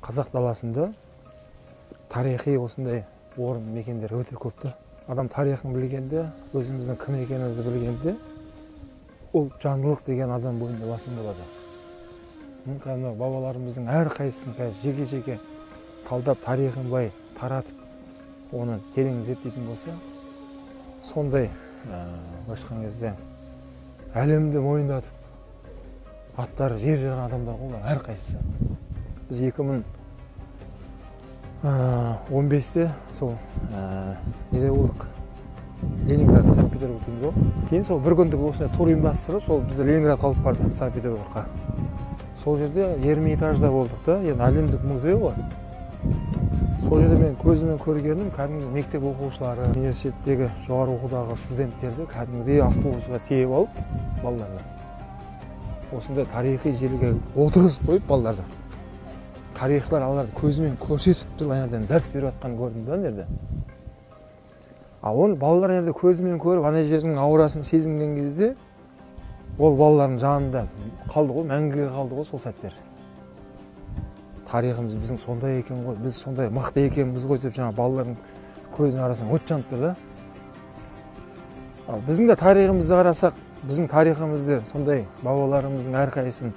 Қазақ даласында тарихи осындай орын мекендер өте көп та. Адам тарихын білгенде, өзіміздің кім екенімізді білгенде, ол жандылық деген адам бойында басым болады. Кәдімгі бабаларымыздың әрқайсысын қазір жеке-жеке талдап, тарихын былай таратып, оны терең зерттейтін болса, сондай былайша айтқан кезде әлемді мойындатып, аттары жер жарған адамдар ғой олар әрқайсысы. Біз 2015-те сол неде болдық? Ленинград, Санкт-Петербург дейміз ғой. Кейін сол бір күндік осындай тур ұйымдастырып, сол бізді Ленинградқа алып барды, Санкт-Петербургқа. Сол жерде Эрмитажда болдық та, енді әлемдік музей ғой. Сол жерде мен көзіммен көргенім, кәдімгі мектеп оқушылары, университеттегі жоғары оқудағы студенттерді кәдімгідей автобусқа тиеп алып, балаларды осындай тарихи жерге отырғызып қойып балаларды. Тарихшылар аларды көзімен көрсетіп тұрып ана жерден дәріс беріп жатқанын көрдім да ана жерде. Ал оны балалар ана жерде көзімен көріп, ана жердің аурасын сезінген кезде, ол балалардың жанында қалды ғой, мәңгіге қалды ғой сол сәттер. Тарихымыз біздің сондай екен ғой, біз сондай мықты екенбіз ғой деп жаңа балалардың көзінің арасынан от жанып тұр да. Ал біздің де тарихымызды қарасақ, біздің тарихымызды сондай бабаларымыздың әрқайсысын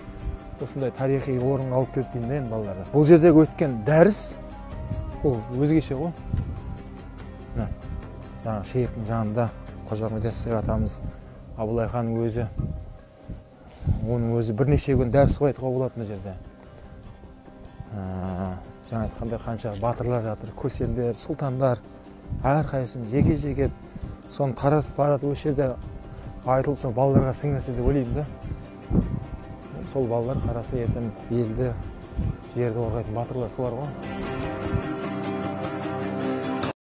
осындай тарихи орынға алып келді деймін да енді балаларды. Бұл жердегі өткен дәріс ол өзгеше ғой. Мына жаңағы шейхтің жанында Қожа Ахмет Яссауи атамыз, Абылай ханның өзі, оның өзі бірнеше күн дәріс қылып айтуға болады мына жерде. Жаңа айтқандай қанша батырлар жатыр, көсемдер, сұлтандар, әрқайсысын жеке-жеке соны таратып барады, осы жерде айтылып сол балаларға сіңірсе деп ойлаймын да. Сол балалар қараса ертең елді, жерді қорғайтын батырлар солар ғой.